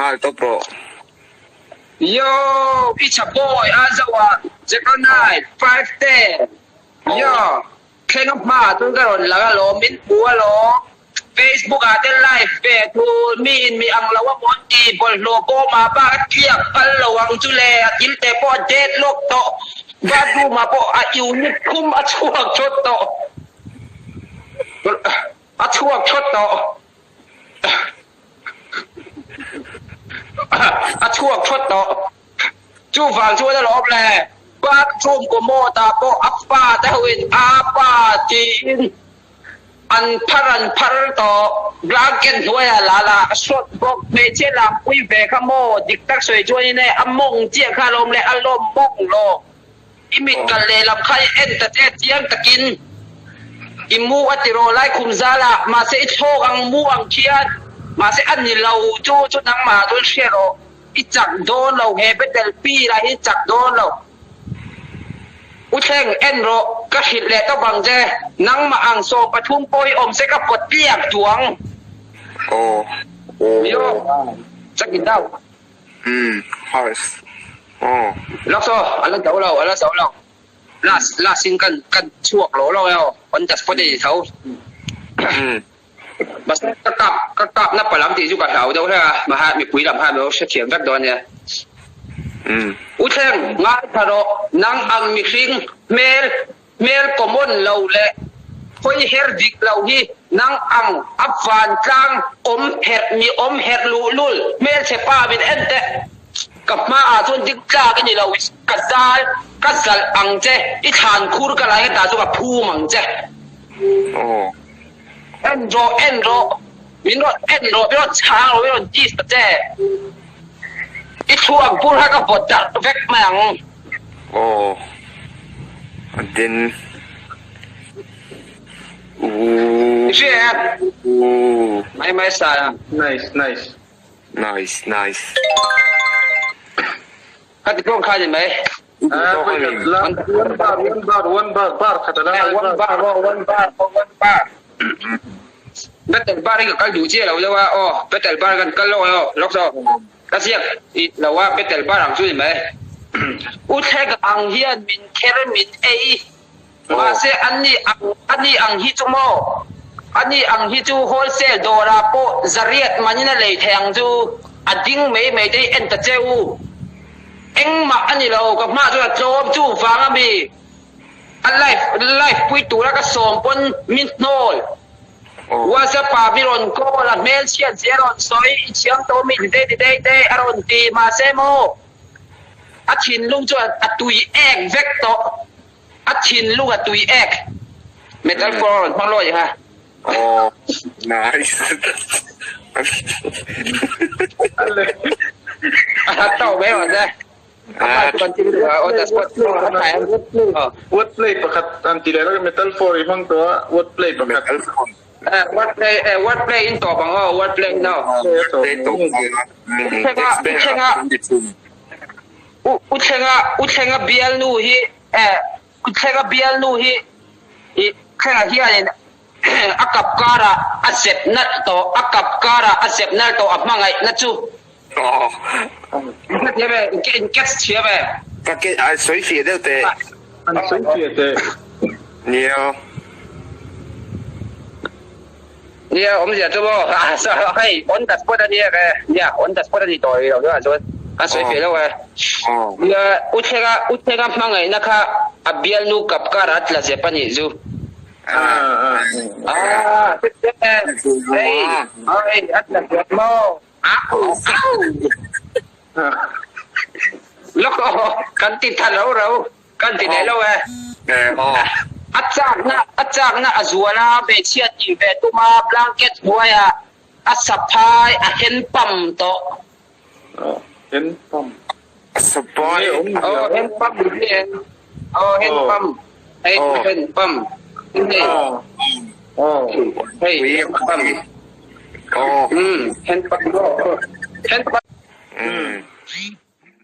Nghal tawp rawh. Yo, it's a boy Azawa 09 510. Yo, thleng a hma chuan ka rawn lang alawm, min hmu alawm. Facebook ah te live ve thu mi in mi ang lo a mawn ti bawlhhlawh bawm ah bak a tliak phal lo ang chu le, a thil te pawh a deadlock tawh, bathroom ah pawh a unit khum a chhuak thawt tawh, a chhuak thawt tawh. A chhuak thawt tawh. Chuvang chuan a lawm le, bathroom commode ah pawh a pa te hoin a pa tiin an phar an phar tawh. Blanket hnuaiah la la a hrawt bawk. Hmeichhia lampui ve kha maw dik tak sawi chuanin e a mawng chiah kha a lawm le, a lawm mawng lo. I mit kal lehlam kha i en ta che chiang takin i mu a ti rawh lai khum zalah mahse i thlawk ang mu ang khian mahse a ni lo chu chu nangmah chuan hria rawh i chak dawn lo he betel pi lah hi chak dawn lo U thleng en rawh ka hrilh leh tawp ang che nangmah ang 13 pawh hi awm se ka pawt tliak duang. Aw aw. Yo check it out. Umm harsh aw. Lak saw a la zo lo a la zo lo last last in kan kan chhuak lo lo e aw on the spot a ni tho mahse ka kap ka kap na palam tih chu ka hlau deuh hlek a maha mipui lam khan lo hrethiam vek dawn nia U thleng ngaithla rawh nang ang mihring hmel Hmel common lo leh hawi her dik lo hi nang ang a vantlang awm herh mi awm herh luhlul hmelchhe pa min en teh. Ka hma ah chuan dik tlak i ni lo ka zal ka zalh ang che i thlan khur ka lai hetah chu ka phum ang che. En rawh en rawh min rawn en rawh min rawn chhang rawh min rawn diss ta che. I thluak bur kha ka vawt darh vek mai ang. Aw a den I hria em? Ooh. Mai mai sa a. Nice nice. Nice nice. Ka ti tawng kha ni mai. One bar one bar one bar bar khat ala ngai One bar aw one bar aw one bar. Battle bar hi ka kal duh chiah lo deuh a aw battle bar kan kal lawk aw lawk saw ka ziak i lo a battle bar ang chu ni mai. U thlek ang hian min kher min ei mahse ani ang ani ang hi chu maw ani ang hi chu wholesale dawrah pawh zariat manin a lei thei ang chu a ding mai mai te hi en ta che u. Engmah a ni lo, ka hma chuan a tlawm chu vang a mi a life life pui tura ka sawm pawn min hnawl. WhatsApp ah mi rawn call a hmelchhiat zia a rawn sawi i thiam tawh mi ti dei ti dei te a rawn ti mahse maw a thinlung chuan a tui ek vek tawh a thinlung a tui ek metal for a rawn hmang lawih kha. Aw nice. Tawk mai rawh se. Word play pakhat an ti leh lawk metal for i hmang tawh a word play pakhat. Word play word play in tawp ang aw word play in aw. Thlenga u thlenga u thlenga bialnu hi U Thlenga bialnu hi i Thlenga hianin a kap karah a zep nalh tawh, a kap karah a zep nalh tawh a hmangaihna chu. In hre thiam e, in catch thiam e. Ka ke a sawi fiah deuh teh. An sawi fiah teh. Nia. Nia awmzia chu maw hei on the spot a nia ke nia on the spot a ni tawh rih lo tunah chuan kan sawi fiah deuh e. Nia U Thlenga U Thlenga hmangaihna kha a bialnu kap kar a tla zep a nih chu. Ah hei hei a tla zep maw. Au au. Lawk aw kan ti tha lo ro. Kan ti leh lo e. A chakna a chakna a zual a, hmeichhia tih ve tum a, blanket hnuaiah a saphai a hen pam tawh. Hen pam. A saphai. Aw hen pam hi e. Aw hen pam. Hei hen pam. Hei. Hei hen pam. Hen pam. Hen pam.